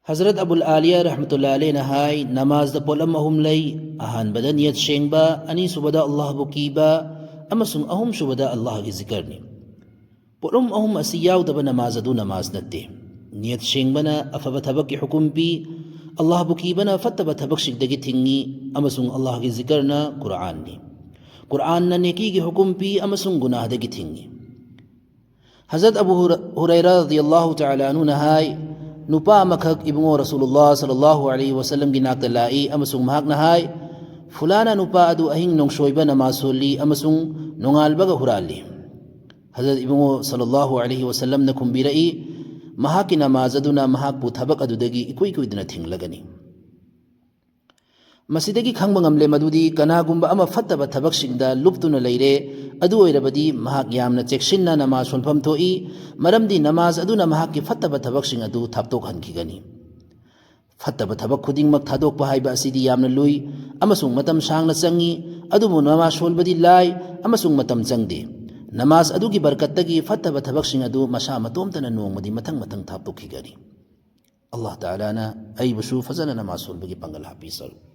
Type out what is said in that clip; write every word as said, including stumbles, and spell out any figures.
Hazrat ꯑꯕꯨꯜ Alia ꯔꯍꯃꯇꯨꯜꯂꯥ ꯑꯂꯩꯅ ꯍꯥꯏ, ꯅꯃꯥꯖꯗ ꯄꯣꯠꯂꯝ ꯑꯍꯨꯝ ꯂꯩ꯫ ꯑꯍꯥꯟꯕꯗ ꯅꯤꯌꯠ ꯁꯦꯡꯕ, ꯑꯅꯤꯁꯨꯕꯗ ꯑꯜꯂꯥꯍꯕꯨ ꯀꯤꯕ, ꯑꯃꯁꯨꯡ ꯑꯍꯨꯝꯁꯨꯕꯗ ꯑꯜꯂꯥꯍꯒꯤ ꯖꯤꯀꯔꯅꯤ꯫ ꯄꯣꯠꯂꯝ ꯑꯍꯨꯝ ꯑꯁꯤ ꯌꯥꯎꯗꯕ ꯅꯃꯥꯖ ꯑꯗꯨ ꯅꯃꯥꯖ ꯅꯠꯇꯦ꯫ ꯅꯤꯌꯠ ꯁꯦꯡꯕꯅ ꯑꯐꯕ ꯊꯕꯛꯀꯤ ꯍꯨꯀꯨꯝ ꯄꯤ, ꯑꯜꯂꯥꯍꯕꯨ ꯀꯤꯕꯅ ꯐꯠꯇꯕ ꯊꯕꯛꯁꯤꯡꯗꯒꯤ ꯊꯤꯡꯉꯤ, ꯑꯃꯁꯨꯡ ꯑꯜꯂꯥꯍꯒꯤ ꯖꯤꯀꯔꯅ ꯀꯨꯔꯑꯥꯟꯅꯤ꯫ ꯀꯨꯔꯑꯥꯟꯅ ꯅꯦꯀꯤꯒꯤ ꯍꯨꯀꯨꯝ ꯄꯤ ꯑꯃꯁꯨꯡ ꯒꯨꯅꯥꯍꯗꯒꯤ ꯊꯤꯡꯉꯤ꯫ ꯍꯖꯔꯠ ꯑꯕꯨ ꯍꯨꯔ-, ꯍꯨꯔꯩꯔꯥ ꯔꯗꯤꯌꯜꯂꯥꯍꯨ ꯇꯥꯂꯥ ꯑꯟꯍꯨꯅ ꯍꯥꯏ, ꯅꯨꯄꯥ ꯑꯃꯈꯛ ꯏꯕꯨꯡꯉꯣ ꯔꯁꯨꯂꯨꯜꯂꯥꯍ ꯁꯜꯂꯜꯂꯥꯍꯨ ꯑꯂꯩꯍꯤ ꯋꯁꯜꯂꯝꯒꯤ ꯅꯥꯛꯇ ꯂꯥꯛꯏ ꯑꯃꯁꯨꯡ ꯃꯍꯥꯛꯅ ꯍꯥꯏ, ꯐꯨꯂꯥꯅ ꯅꯨꯄꯥ ꯑꯗꯨ ꯑꯍꯤꯡ ꯅꯣꯡꯁꯣꯏꯕ ꯅꯃꯥꯖ ꯁꯣꯜꯂꯤ ꯑꯃꯁꯨꯡ ꯅꯣꯡꯉꯥꯜꯕꯒ ꯍꯨꯔꯥꯜꯂꯤ꯫ ꯍꯖꯔꯠ ꯏꯕꯨꯡꯉꯣ ꯁꯜꯂꯜꯂꯥꯍꯨ ꯑꯂꯩꯍꯤ ꯋꯁꯜꯂꯝꯅ ꯈꯨꯝꯕꯤꯔꯛꯏ, ꯃꯍꯥꯛꯀꯤ ꯅꯃꯥꯖ ꯑꯗꯨꯅ ꯃꯍꯥꯛꯄꯨ ꯊꯕꯛ ꯑꯗꯨꯗꯒꯤ ꯏꯀꯨꯏ ꯀꯨꯏꯗꯅ ꯊꯤꯡꯂꯒꯅꯤ꯫ ꯃꯁꯤꯗꯒꯤ ꯈꯪꯕ ꯉꯝꯂꯦ ꯃꯗꯨꯗꯤ ꯀꯅꯥꯒꯨꯝꯕ ꯑꯃ ꯐꯠꯇꯕ ꯊꯕꯛꯁꯤꯡꯗ ꯂꯨꯞꯇꯨꯅ ꯂꯩꯔꯦ, ꯑꯗꯨ ꯑꯣꯏꯔꯕꯗꯤ ꯃꯍꯥꯛ ꯌꯥꯝꯅ ꯆꯦꯛꯁꯤꯟꯅ ꯅꯃꯥꯖ ꯁꯣꯟꯐꯝ ꯊꯣꯛꯏ, ꯃꯔꯝꯗꯤ ꯅꯃꯥꯖ ꯑꯗꯨꯅ ꯃꯍꯥꯛꯀꯤ ꯐꯠꯇꯕ ꯊꯕꯛꯁꯤꯡ ꯑꯗꯨ ꯊꯥꯞꯇꯣꯛꯍꯟꯈꯤꯒꯅꯤ꯫ ꯐꯠꯇꯕ ꯊꯕꯛ ꯈꯨꯗꯤꯡꯃꯛ ꯊꯥꯗꯣꯛꯄ ꯍꯥꯏꯕ ꯑꯁꯤꯗꯤ ꯌꯥꯝꯅ ꯂꯨꯏ ꯑꯃꯁꯨꯡ ꯃꯇꯝ ꯁꯥꯡꯅ ꯆꯪꯏ, ꯑꯗꯨꯕꯨ ꯅꯃꯥꯖ ꯁꯣꯟꯕꯗꯤ ꯂꯥꯏ ꯑꯃꯁꯨꯡ ꯃꯇꯝ ꯆꯪꯗꯦ꯫ ꯅꯃꯥꯖ ꯑꯗꯨꯒꯤ ꯕꯔꯀꯠꯇꯒꯤ ꯐꯠꯇꯕ ꯊꯕꯛꯁꯤꯡ ꯑꯗꯨ ꯃꯁꯥ ꯃꯇꯣꯝꯇꯅ ꯅꯣꯡꯃꯗꯤ ꯃꯊꯪ ꯃꯊꯪ ꯊꯥꯞꯇꯣꯛꯈꯤꯒꯅꯤ꯫ ꯑꯜꯂꯥꯍ ꯇꯥꯂꯥꯅ ꯑꯩꯕꯨꯁꯨ ꯐꯖꯅ ꯅꯃꯥꯖ ꯁꯣꯟꯕꯒꯤ ꯄꯥꯡꯒꯜ ꯍꯥꯞꯄꯤꯁꯅꯨ꯫